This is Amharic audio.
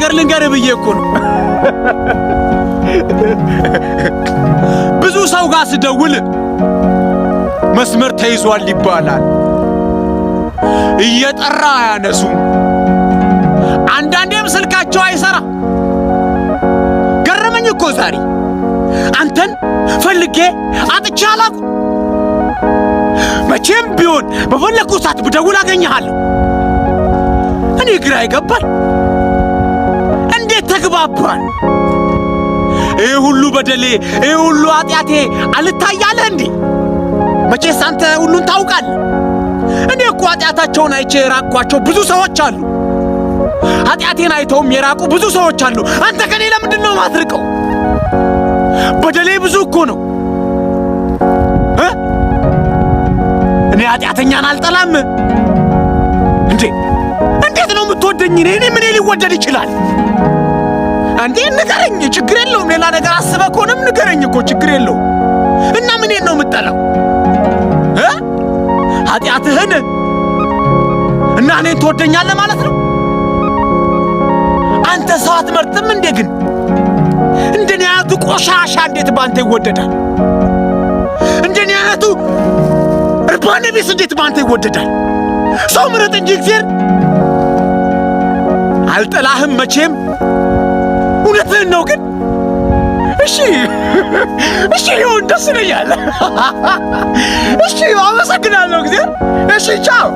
ነገር ልንገርህ ብዬ እኮ ነው። ብዙ ሰው ጋር ስደውል መስመር ተይዟል ይባላል። እየጠራ አያነሱም። አንዳንዴም ስልካቸው አይሰራ። ገረመኝ እኮ ዛሬ አንተን ፈልጌ አጥቼ አላውቅም። መቼም ቢሆን በፈለግኩ ሰዓት ብደውል አገኘሃለሁ። እኔ ግራ ይገባል። እንዴት ተግባባን? ይህ ሁሉ በደሌ፣ ይህ ሁሉ ኃጢአቴ አልታያለህ እንዴ? መቼስ አንተ ሁሉን ታውቃለህ። እኔ እኮ ኃጢአታቸውን አይቼ የራቅኳቸው ብዙ ሰዎች አሉ። ኃጢአቴን አይተውም የራቁ ብዙ ሰዎች አሉ። አንተ ከኔ ለምንድን ነው ማትርቀው? በደሌ ብዙ እኮ ነው እ እኔ ኃጢአተኛን አልጠላም እንዴ። እንዴት ነው የምትወደኝ? እኔ ምን ሊወደድ ይችላል እንዴ? ንገረኝ፣ ችግር የለውም። ሌላ ነገር አስበህ ከሆነም ንገረኝ እኮ ችግር የለውም። እና ምኔን ነው የምጠላው እ ኃጢአትህን እና እኔን ትወደኛለህ ማለት ነው? አንተ ሰው አትመርጥም እንዴ? ግን እንደኔ አይነቱ ቆሻሻ እንዴት ባንተ ይወደዳል? እንደኔ አይነቱ እርባና ቢስ እንዴት ባንተ ይወደዳል? ሰው ምረጥ እንጂ እግዚአብሔር። አልጠላህም መቼም፣ እውነትህን ነው። ግን እሺ እሺ ይሁን፣ ደስ ይለኛል። እሺ አመሰግናለሁ እግዚአብሔር። እሺ ቻው።